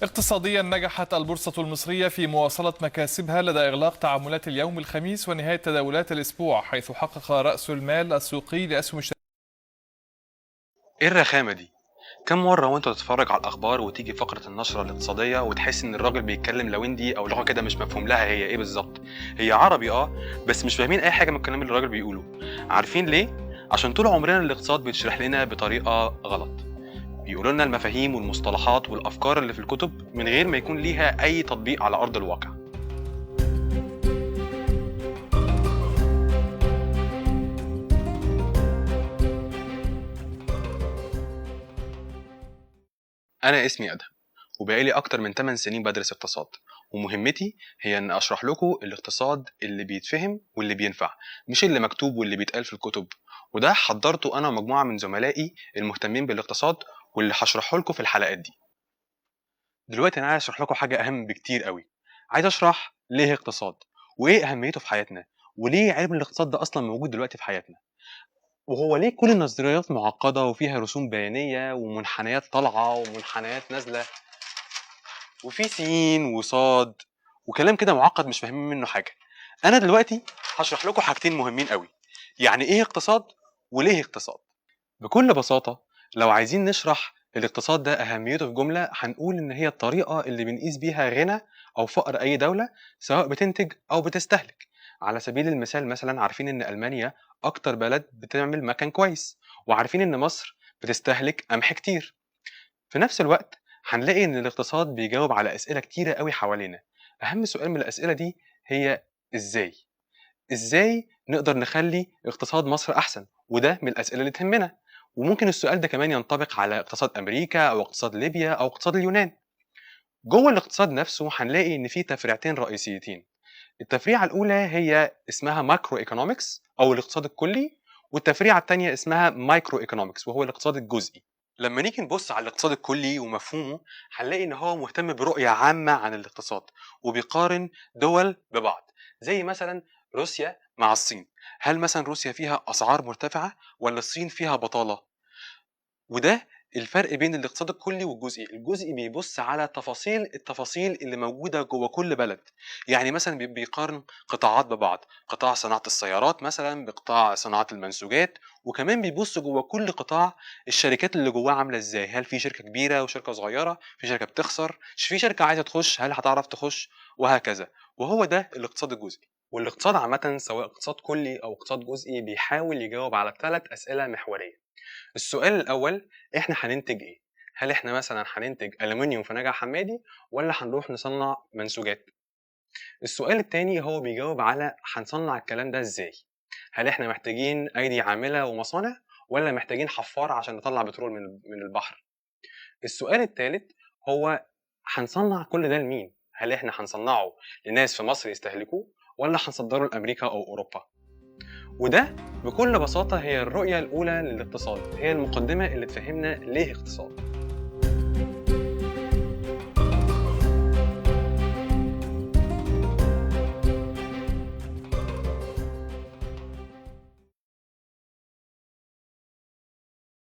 اقتصاديا، نجحت البورصة المصرية في مواصلة مكاسبها لدى إغلاق تعاملات اليوم الخميس ونهاية تداولات الأسبوع، حيث حقق رأس المال السوقي لأسهم ايه الرخامه دي؟ كم مرة وانت تتفرج على الاخبار وتيجي فقره النشرة الاقتصادية وتحس ان الراجل بيتكلم لويندي او لغة كده مش مفهوم لها هي ايه بالظبط؟ هي عربي بس مش فاهمين اي حاجة من الكلام اللي الراجل بيقوله. عارفين ليه؟ عشان طول عمرنا الاقتصاد بيتشرح لنا بطريقة غلط، بيقولوا لنا المفاهيم والمصطلحات والافكار اللي في الكتب من غير ما يكون ليها اي تطبيق على ارض الواقع. أنا اسمي أدهم، وبقالي أكتر من 8 سنين بدرس اقتصاد، ومهمتي هي إن أشرح لكم الاقتصاد اللي بيتفهم واللي بينفع، مش اللي مكتوب واللي بيتقال في الكتب. وده حضرته أنا ومجموعة من زملائي المهتمين بالاقتصاد، واللي هشرحه لكم في الحلقات دي. دلوقتي أنا عايز أشرح لكم حاجة أهم بكتير قوي، عايز أشرح ليه اقتصاد، وإيه أهميته في حياتنا، وليه علم الاقتصاد ده أصلا موجود دلوقتي في حياتنا، وهو ليه كل النظريات معقدة وفيها رسوم بيانية ومنحنيات طالعة ومنحنيات نازلة وفي سين وصاد وكلام كده معقد مش فاهمين منه حاجة. أنا دلوقتي هشرح لكم حاجتين مهمين قوي، يعني إيه اقتصاد وليه اقتصاد. بكل بساطة لو عايزين نشرح الاقتصاد ده أهميته في جملة، هنقول إن هي الطريقة اللي بنقيس بيها غنى أو فقر أي دولة، سواء بتنتج أو بتستهلك. على سبيل المثال مثلا عارفين إن ألمانيا أكتر بلد بتعمل مكن كويس، وعارفين إن مصر بتستهلك قمح كتير. في نفس الوقت هنلاقي إن الاقتصاد بيجاوب على أسئلة كتيرة قوي حوالينا. أهم سؤال من الأسئلة دي هي إزاي؟ إزاي نقدر نخلي اقتصاد مصر أحسن؟ وده من الأسئلة اللي تهمنا. وممكن السؤال ده كمان ينطبق على اقتصاد أمريكا أو اقتصاد ليبيا أو اقتصاد اليونان. جوه الاقتصاد نفسه هنلاقي إن في تفريعتين رئيسيتين. التفريعة الأولى هي اسمها macroeconomics أو الاقتصاد الكلي، والتفريعة الثانية اسمها microeconomics وهو الاقتصاد الجزئي. لما نيجي نبص على الاقتصاد الكلي ومفهومه هنلاقي إن هو مهتم برؤية عامة عن الاقتصاد، وبيقارن دول ببعض، زي مثلا روسيا مع الصين. هل مثلا روسيا فيها أسعار مرتفعة ولا الصين فيها بطالة؟ وده الفرق بين الاقتصاد الكلي والجزئي. الجزئي بيبص على تفاصيل التفاصيل اللي موجودة جوه كل بلد، يعني مثلا بيقارن قطاعات ببعض، قطاع صناعة السيارات مثلا بقطاع صناعة المنسوجات، وكمان بيبص جوه كل قطاع الشركات اللي جواه عاملة ازاي، هل في شركة كبيرة وشركة صغيرة، في شركة بتخسر، في شركة عايزة تخش هل هتعرف تخش، وهكذا. وهو ده الاقتصاد الجزئي. والاقتصاد عامة سواء اقتصاد كلي أو اقتصاد جزئي بيحاول يجاوب على 3 أسئلة محورية. السؤال الأول، إحنا هننتج إيه؟ هل إحنا مثلاً هننتج ألمنيوم في نجع حمادي ولا هنروح نصنع منسوجات؟ السؤال التاني هو بيجاوب على هنصنع الكلام ده إزاي؟ هل إحنا محتاجين أيدي عاملة ومصانع ولا محتاجين حفار عشان نطلع بترول من البحر؟ السؤال التالت هو هنصنع كل ده لمين؟ هل إحنا هنصنعه لناس في مصر يستهلكوه ولا هنصدره لأمريكا أو أوروبا؟ وده بكل بساطة هي الرؤية الأولى للاقتصاد، هي المقدمة اللي تفهمنا ليه اقتصاد.